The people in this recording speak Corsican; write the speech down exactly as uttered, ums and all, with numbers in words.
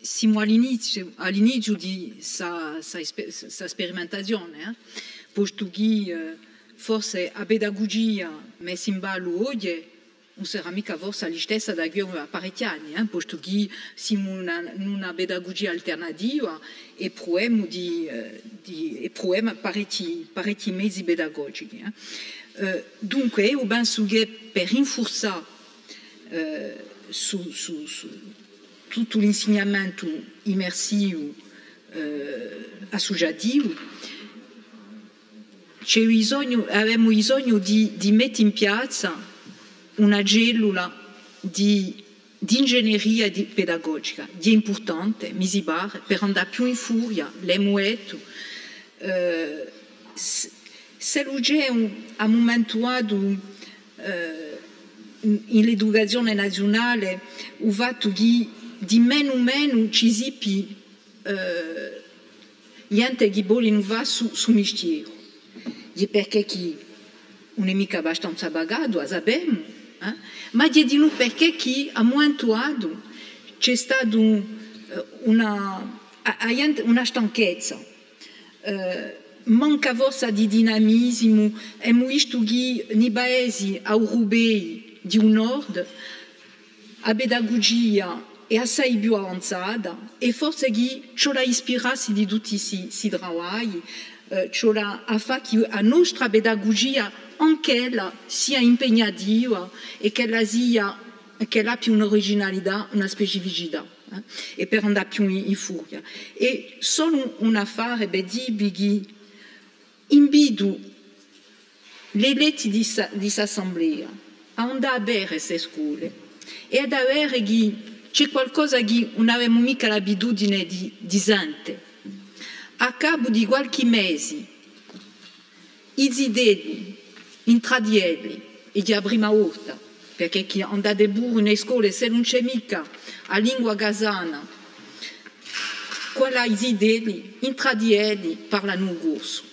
Simu à l'iniziu, à l'iniziu di sta, sta spe-, sta sperimentazione, eh? Postu chì, eh, forse a pedagugia messa in ballu oghje ùn sarà micca forse a listessa da quì à parechji anni, eh? Postu chì simu in una, in una pedagugia alternativa è pruvemu di, eh, di, è pruvemu parechji, parechji mezi pedagogichi, eh? Eh, dunque, eiu pensu chì per rinfurzà, eh, su, su, su, tuttu l'insignamentu immersivu, eh, assuciativu, ci hè bisognu, avemu bisognu di, di mette in piazza una cellula di, d'ingegneria di, pedagogica, chì hè impurtante, mi si pare, per andà più in furia, l'emu dettu, eh, s-, s'ellu ci hè un, à un mumentu datu, eh, in, in l'educazione naziunale, u fattu chì di menu in menu ci sippi, eh, ghjente chì volenu fà stu, stu mistieru. Hè perchè chì ùn hè micca abbastanza pagatu, a sapemu, eh? Ma hè dinù perchè chì à un mumentu datu ci hè statu, eh, una, a, a ghjente, una stanchezza. Eh, manca forse di dinamisimu, emu vistu chì in i paesi europei di u nord a pedagugia hè assai più avanzata è forse chì ci vole à ispirassi di tutti sti, sti travagli, eh, ci vole à fà chì a nostra pedagugia anch'ella sia impegnativa è ch'ella sia, ch'ella abbia un'originalità, una specificità, eh, è per andà più in, in furia. È solu un affare per dì vi chì invitu l'eletti di sta, di st'assemblea à andà à vede ste scole è à vede chì ci hè qualcosa chì ùn avemu micca l'abitudine di, di sente. À capu di qualchì mesi, i zitelli, intra di elli, hè a prima volta, perchè chì andate puru in e scole, s'ellu ùn ci hè micca a lingua casana, quallà i zitelli, intra di elli, parlanu u corsu.